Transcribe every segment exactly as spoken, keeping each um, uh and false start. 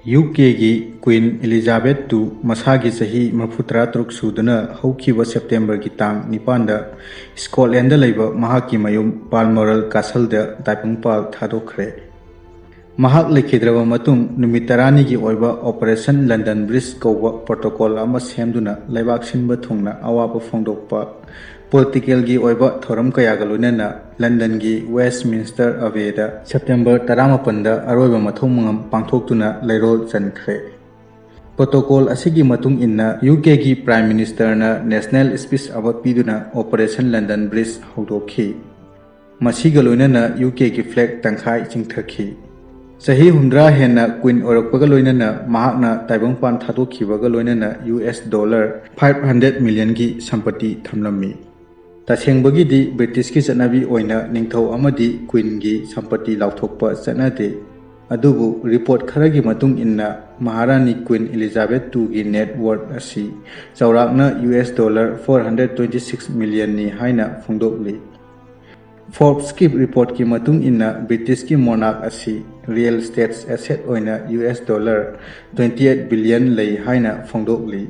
U ꯀꯦꯒꯤ queen ꯏꯂꯤꯖꯥꯕꯦꯠ two ꯃꯁꯥꯒꯤ ꯆꯍꯤ ꯃꯔꯤꯐꯨꯇꯔꯥ ꯇꯔꯨꯛ ꯁꯨꯗꯨꯅ ꯍꯧꯈꯤꯕ ꯁꯦꯞꯇꯦꯝꯕꯔꯒꯤ ꯇꯥꯡ ꯅꯤꯄꯥꯟꯗ ꯁ꯭ꯀꯣꯠꯂꯦꯟꯗ ꯂꯩꯕ ꯃꯍꯥꯛꯀꯤ ꯃꯌꯨꯝ ꯕꯥꯜꯃꯣꯔꯜ ꯀꯥꯁꯜꯗ ꯇꯥꯏꯕꯪꯄꯥꯜ ꯊꯥꯗꯣꯛꯈ꯭ꯔꯦ꯫ ꯃꯍꯥꯛ ꯂꯩꯈꯤꯗ꯭ꯔꯕ ꯃꯇꯨꯡ ꯅꯨꯃꯤꯠ ꯇꯔꯥꯅꯤꯒꯤ ꯑꯣꯏꯕ ꯑꯣꯄꯔꯦꯁꯟ ꯂꯟꯗꯟ ꯕ꯭ꯔꯤꯖ ꯀꯧꯕ ꯄ꯭ꯔꯣꯇꯣꯀꯣꯜ ꯑꯃ ꯁꯦꯝꯗꯨꯅ ꯂꯩꯕꯥꯛ ꯁꯤꯟꯕ ꯊꯨꯡꯅ ꯑꯋꯥꯕ ꯐꯣꯡꯗꯣꯛꯄ, ꯄꯣꯂꯤꯇꯤꯀꯦꯜꯒꯤ ꯑꯣꯏꯕ ꯊꯧꯔꯝ ꯀꯌꯥꯒ ꯂꯣꯏꯅꯅ ꯂꯟꯗꯟꯒꯤ ꯋꯦꯁ꯭ꯠꯃꯤꯟꯁ꯭ꯇꯔ ꯑꯕꯦꯗ ꯁꯦꯞꯇꯦꯝꯕꯔ ꯇꯔꯥꯃꯥꯄꯟꯗ ꯑꯔꯣꯏꯕ ꯃꯊꯧ ꯃꯉꯝ ꯄꯥꯡꯊꯣꯛꯇꯨꯅ ꯂꯩꯔꯣꯜ ꯆꯟꯈ꯭ꯔꯦ꯫ ꯄ꯭ꯔꯣꯇꯣꯀꯣꯜ ꯑꯁꯤꯒꯤ ꯃꯇꯨꯡ ꯏꯟꯅ ꯌꯨ ꯀꯦꯒꯤ ꯄ꯭ꯔꯥꯏꯝ ꯃꯤꯅꯤꯁꯇꯔꯅ ꯅꯦꯁꯅꯦꯜ ꯁ꯭ꯄꯤꯆ ꯑꯃ ꯄꯤꯗꯨꯅ ꯑꯣꯄꯔꯦꯁꯟ ꯂꯟꯗꯟ ꯕ꯭ꯔꯤꯖ ꯍꯧꯗꯣꯛꯈꯤ꯫ ꯃꯁꯤꯒ ꯂꯣꯏꯅꯅ ꯌꯨ ꯀꯦꯒꯤ ꯐ꯭ꯂꯦꯒ ꯇꯪꯈꯥꯏ ꯆꯤꯡꯊꯈꯤ꯫ ꯆꯍꯤ ꯍꯨꯝꯗ꯭ꯔꯥ ꯍꯦꯟꯅ ꯀ꯭ꯋꯤꯟ ꯑꯣꯏꯔꯛꯄꯒ ꯂꯣꯏꯅꯅ ꯃꯍꯥꯛꯅ ꯇꯥꯏꯕꯪꯄꯥꯟ ꯊꯥꯗꯣꯛꯈꯤꯕꯒ ꯂꯣꯏꯅꯅ U S dollar five hundred ꯃꯤꯂꯤꯌꯟꯒꯤ ꯁꯝꯄꯇꯤ ꯊꯝꯂꯝꯃꯤ꯫ ꯇꯁꯦꯡꯕꯒꯤꯗꯤ ꯕ꯭ꯔꯤꯇꯤꯁꯀꯤ ꯆꯠꯅꯕꯤ ꯑꯣꯏꯅ ꯅꯤꯡꯊꯧ ꯑꯃꯗꯤ ꯀ꯭ꯋꯤꯟꯒꯤ ꯁꯝꯄꯇꯤ ꯂꯥꯎꯊꯣꯛꯄ ꯆꯠꯅꯗꯦ꯫ ꯑꯗꯨꯕꯨ ꯔꯤꯄꯣꯔꯠ ꯈꯔꯒꯤ ꯃꯇꯨꯡ ꯏꯟꯅ ꯃꯍꯥꯔꯥꯅꯤ ꯀ꯭ꯋꯤꯟ ꯏꯂꯤꯖꯥꯕꯦꯊ ꯇꯨꯒꯤ ꯅꯦꯠ ꯋꯔꯠ ꯑꯁꯤ ꯆꯥꯎꯔꯥꯛꯅ U S dollar four hundred twenty six ꯃꯤꯂꯤꯌꯟꯅꯤ ꯍꯥꯏꯅ ꯐꯣꯡꯗꯣꯛꯂꯤ꯫ ꯐꯣꯔꯕꯁꯀꯤ ꯔꯤꯄꯣꯔꯠꯀꯤ ꯃꯇꯨꯡ ꯏꯟꯅ ꯕ꯭ꯔꯤꯇꯤꯁꯀꯤ ꯃꯣꯅꯥꯔꯛ ꯑꯁꯤ ꯔꯤꯌꯦꯜ ꯁ꯭ꯇꯦꯠꯁ ꯑꯦꯁꯦꯠ ꯑꯣꯏꯅ U S dollar twenty eight billion ꯂꯩ ꯍꯥꯏꯅ ꯐꯣꯡꯗꯣꯛꯂꯤ꯫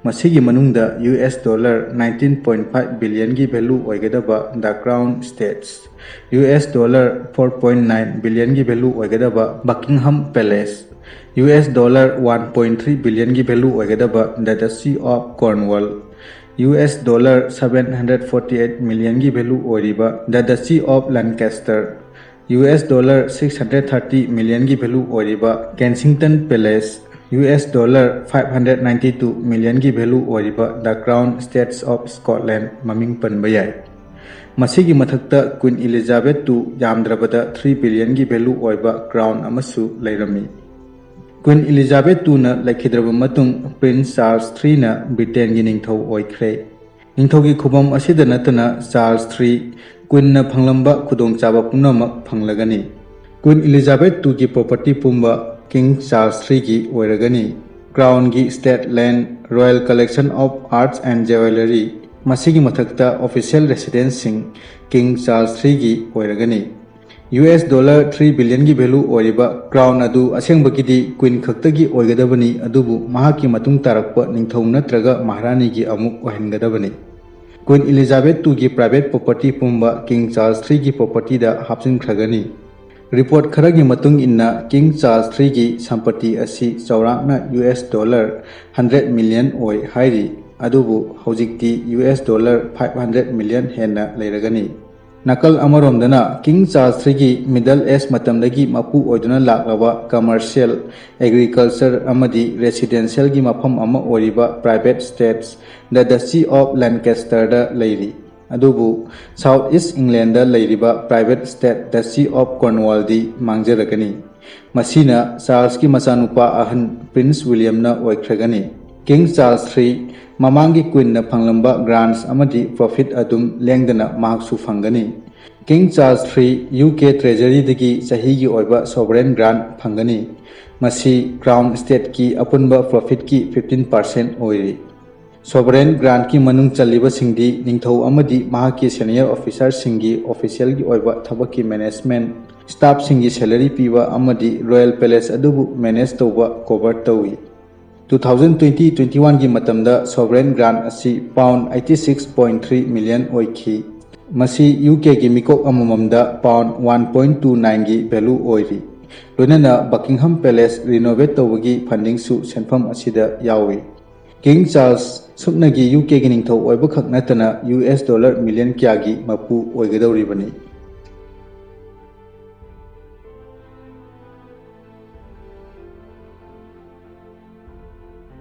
ꯃꯁꯤꯒꯤ ꯃꯅꯨꯡꯗ U S dollar nineteen point five ꯕꯤꯂꯤꯌꯟꯒꯤ ꯚꯦꯂꯨ ꯑꯣꯏꯒꯗꯕ the crown estates, U S dollar four point nine ꯕꯤꯂꯤꯌꯟꯒꯤ ꯚꯦꯂꯨ ꯑꯣꯏꯒꯗꯕ Buckingham palace, U S dollar one point three ꯕꯤꯂꯤꯌꯟꯒꯤ ꯚꯦꯂꯨ ꯑꯣꯏꯒꯗꯕ the Duchy of Cornwall, U S dollar seven hundred forty eight ꯃꯤꯂꯤꯌꯟꯒꯤ value ꯑꯣꯏꯔꯤꯕ the Duchy of Lancaster, U S dollar six hundred thirty ꯃꯤꯂꯤꯌꯟꯒꯤ value ꯑꯣꯏꯔꯤꯕ Kensington Palace, U S dollar five hundred ninety two ꯃꯤꯂꯤꯌꯟꯒꯤ value ꯑꯣꯏꯔꯤꯕ the crown Estates of Scotland ꯃꯃꯤꯡ ꯄꯟꯕ ꯌꯥꯏ꯫ ꯃꯁꯤꯒꯤ ꯃꯊꯛꯇ ꯀ꯭ꯋꯤꯟ ꯏꯂꯤꯖꯥꯕꯦꯊ ꯇꯨ ꯌꯥꯝꯗ꯭ꯔꯕꯗ ꯊ꯭ꯔꯤ ꯕꯤꯂꯤꯌꯟꯒꯤ ꯚꯦꯂꯨ ꯑꯣꯏꯕ ꯀ꯭ꯔꯥꯎꯟ ꯑꯃꯁꯨ ꯂꯩꯔꯝꯃꯤ꯫ ꯀ꯭ꯋꯤꯟ ꯏꯂꯤꯖꯥꯕꯦꯊ ꯇꯨꯅ ꯂꯩꯈꯤꯗ꯭ꯔꯕ ꯃꯇꯨꯡ ꯄ꯭ꯔꯤꯟꯁ ꯆꯥꯔꯜꯁ ꯊ꯭ꯔꯤꯅ ꯕ꯭ꯔꯤꯇꯦꯟꯒꯤ ꯅꯤꯡꯊꯧ ꯑꯣꯏꯈ꯭ꯔꯦ꯫ ꯅꯤꯡꯊꯧꯒꯤ ꯈꯨꯕꯝ ꯑꯁꯤꯗ ꯅꯠꯇꯅ ꯆꯥꯔꯜꯁ ꯊ꯭ꯔꯤ ꯀ꯭ꯋꯤꯟꯅ ꯐꯪꯂꯝꯕ ꯈꯨꯗꯣꯡꯆꯥꯕ ꯄꯨꯝꯅꯃꯛ ꯐꯪꯂꯒꯅꯤ꯫ ꯀ꯭ꯋꯤꯟ ꯏꯂꯤꯖꯥꯕꯦꯊ ꯇꯨꯒꯤ ꯄ꯭ꯔꯣꯄꯔꯇꯤ ꯄꯨꯝꯕ ꯀꯤꯡ ꯆꯥꯔꯜꯁ ꯊ꯭ꯔꯤꯒꯤ ꯑꯣꯏꯔꯒꯅꯤ꯫ ꯀ꯭ꯔꯥꯎꯟꯒꯤ ꯁ꯭ꯇꯦꯠ ꯂꯦꯟ, royal collection of arts and jewellery, ꯃꯁꯤꯒꯤ ꯃꯊꯛꯇ ꯑꯣꯐꯤꯁꯤꯌꯦꯜ ꯔꯦꯁꯤꯗꯦꯟꯁꯁꯤꯡ ꯀꯤꯡ ꯆꯥꯔꯜꯁ ꯊ꯭ꯔꯤꯒꯤ ꯑꯣꯏꯔꯒꯅꯤ꯫ ꯌꯨ ꯑꯦꯁ ꯗꯣꯂꯔ ꯊ꯭ꯔꯤ ꯕꯤꯂꯤꯌꯟꯒꯤ ꯚꯦꯂꯨ ꯑꯣꯏꯔꯤꯕ ꯀ꯭ꯔꯥꯎꯟ ꯑꯗꯨ ꯑꯁꯦꯡꯕꯒꯤꯗꯤ ꯀ꯭ꯋꯤꯟ ꯈꯛꯇꯒꯤ ꯑꯣꯏꯒꯗꯕꯅꯤ, ꯑꯗꯨꯕꯨ ꯃꯍꯥꯛꯀꯤ ꯃꯇꯨꯡ ꯇꯥꯔꯛꯄ ꯅꯤꯡꯊꯧ ꯅꯠꯇ꯭ꯔꯒ ꯃꯍꯥꯔꯥꯅꯤꯒꯤ ꯑꯃꯨꯛ ꯑꯣꯏꯍꯟꯒꯗꯕꯅꯤ꯫ ꯀ꯭ꯋꯤꯟ ꯏꯂꯤꯖꯥꯕꯦꯊ ꯇꯨꯒꯤ ꯄ꯭ꯔꯥꯏꯚꯦꯠ ꯄ꯭ꯔꯣꯄꯔꯇꯤ ꯄꯨꯝꯕ ꯀꯤꯡ ꯆꯥꯔꯜꯁ ꯊ꯭ꯔꯤꯒꯤ ꯄ꯭ꯔꯣꯄꯔꯇꯤꯗ ꯍꯥꯞꯆꯤꯟꯈ꯭ꯔꯒꯅꯤ꯫ ꯔꯤꯄꯣꯔꯠ ꯈꯔꯒꯤ ꯃꯇꯨꯡ ꯏꯟꯅ, ꯀꯤꯡ ꯆꯥꯔꯜꯁ ꯊ꯭ꯔꯤꯒꯤ ꯁꯝꯄꯇꯤ ꯑꯁꯤ ꯆꯥꯎꯔꯥꯛꯅ U S dollar hundred million ꯑꯣꯏ ꯍꯥꯏꯔꯤ, ꯑꯗꯨꯕꯨ ꯍꯧꯖꯤꯛꯇꯤ U S dollar five hundred million ꯍꯦꯟꯅ ꯂꯩꯔꯒꯅꯤ꯫ ꯅꯥꯀꯜ ꯑꯃꯔꯣꯝꯗꯅ, ꯀꯤꯡ ꯆꯥꯔꯜꯁ ꯊ꯭ꯔꯤꯒꯤ ꯃꯤꯗꯜ ꯑꯦꯖ ꯃꯇꯝꯗꯒꯤ ꯃꯄꯨ ꯑꯣꯏꯗꯨꯅ ꯂꯥꯛꯂꯕ ꯀꯃꯔꯁꯤꯌꯦꯜ, ꯑꯦꯒ꯭ꯔꯤꯀꯜꯆꯔ ꯑꯃꯗꯤ ꯔꯦꯁꯤꯗꯦꯟꯁꯤꯌꯦꯜꯒꯤ ꯃꯐꯝ ꯑꯃ ꯑꯣꯏꯔꯤꯕ private states, the Duchy of ꯂꯦꯟꯀꯦꯁꯇꯔꯗ ꯂꯩꯔꯤ꯫ ꯑꯗꯨꯕꯨ ꯁꯥꯎꯊ ꯏꯁ ꯏꯪꯂꯦꯟꯗ ꯂꯩꯔꯤꯕ ꯄ꯭ꯔꯥꯏꯚꯦꯠ ꯁ꯭ꯇꯦꯠ ꯗꯁꯤ ꯑꯣꯐ ꯀꯣꯔꯟꯋꯥꯜꯗꯤ ꯃꯥꯡꯖꯔꯒꯅꯤ꯫ ꯃꯁꯤꯅ ꯆꯥꯔꯜꯁꯀꯤ ꯃꯆꯥꯅꯨꯄꯥ ꯑꯍꯟ ꯄ꯭ꯔꯤꯟꯁ ꯋꯤꯂꯤꯌꯝꯅ ꯑꯣꯏꯈ꯭ꯔꯒꯅꯤ꯫ ꯀꯤꯡ ꯆꯥꯔꯜꯁ ꯊ꯭ꯔꯤ ꯃꯃꯥꯡꯒꯤ ꯀ꯭ꯋꯤꯟꯅ ꯐꯪꯂꯝꯕ ꯒ꯭ꯔꯥꯟꯠꯁ ꯑꯃꯗꯤ ꯄ꯭ꯔꯣꯐꯤꯠ ꯑꯗꯨꯝ ꯂꯦꯡꯗꯅ ꯃꯍꯥꯛꯁꯨ ꯐꯪꯒꯅꯤ꯫ King Charles three U K ꯇ꯭ꯔꯦꯖꯔꯤꯗꯒꯤ ꯆꯍꯤꯒꯤ ꯑꯣꯏꯕ ꯁꯣꯚꯔꯦꯟ ꯒ꯭ꯔꯥꯟꯠ ꯐꯪꯒꯅꯤ꯫ ꯃꯁꯤ ꯀ꯭ꯔꯥꯎꯟ ꯁ꯭ꯇꯦꯠꯀꯤ ꯑꯄꯨꯟꯕ ꯄ꯭ꯔꯣꯐꯤꯠꯀꯤ ꯐꯤꯐꯇꯤꯟ ꯄꯥꯔꯁꯦꯟꯠ ꯑꯣꯏꯔꯤ꯫ ꯁꯣꯚꯔꯦꯟ ꯒ꯭ꯔꯥꯟꯠꯀꯤ ꯃꯅꯨꯡ ꯆꯜꯂꯤꯕꯁꯤꯡꯗꯤ ꯅꯤꯡꯊꯧ ꯑꯃꯗꯤ ꯃꯍꯥꯛꯀꯤ ꯁꯦꯅꯤꯌꯔ ꯑꯣꯐꯤꯁꯥꯔꯁꯤꯡꯒꯤ ꯑꯣꯐꯤꯁꯤꯌꯦꯜꯒꯤ ꯑꯣꯏꯕ ꯊꯕꯛꯀꯤ ꯃꯦꯅꯦꯖꯃꯦꯟꯠ, ꯁ꯭ꯇꯥꯐꯁꯤꯡꯒꯤ ꯁꯦꯂꯔꯤ ꯄꯤꯕ ꯑꯃꯗꯤ ꯔꯣꯌꯦꯜ ꯄꯦꯂꯦꯁ ꯑꯗꯨꯕꯨ ꯃꯦꯅꯦꯖ ꯇꯧꯕ ꯀꯣꯚꯔ ꯇꯧꯏ꯫ ꯇꯨ ꯊꯥꯎꯖꯟ ꯇ꯭ꯋꯦꯟꯇꯤ ꯇ꯭ꯋꯦꯟꯇꯤ ꯋꯥꯟꯒꯤ ꯃꯇꯝꯗ ꯁꯣꯚꯔꯦꯟ ꯒ꯭ꯔꯥꯟꯠ ꯑꯁꯤ pound eighty six point three million ꯑꯣꯏꯈꯤ꯫ ꯃꯁꯤ ꯌꯨ ꯀꯦꯒꯤ ꯃꯤꯀꯣꯛ ꯑꯃꯃꯝꯗ ꯄꯥꯎꯟ ꯋꯥꯟ ꯄꯣꯏꯟꯠ ꯇꯨ ꯅꯥꯏꯟꯒꯤ ꯚꯦꯂꯨ ꯑꯣꯏꯔꯤ꯫ ꯂꯣꯏꯅꯅ ꯕꯀꯤꯡꯍꯝ ꯄꯦꯂꯦꯁ ꯔꯤꯅꯣꯚꯦꯠ ꯇꯧꯕꯒꯤ ꯐꯟꯗꯤꯡꯁꯨ ꯁꯦꯟꯐꯝ ꯑꯁꯤꯗ ꯌꯥꯎꯏ꯫ ꯀꯤꯡ ꯆꯥꯔꯜꯁ ꯁꯨꯞꯅꯒꯤ ꯌꯨ ꯀꯦꯒꯤ ꯅꯤꯡꯊꯧ ꯑꯣꯏꯕꯈꯛ ꯅꯠꯇꯅ ꯌꯨ ꯑꯦꯁ ꯗꯣꯂꯔ ꯃꯤꯂꯤꯌꯟ ꯀꯌꯥꯒꯤ ꯃꯄꯨ ꯑꯣꯏꯒꯗꯧꯔꯤꯕꯅꯤ꯫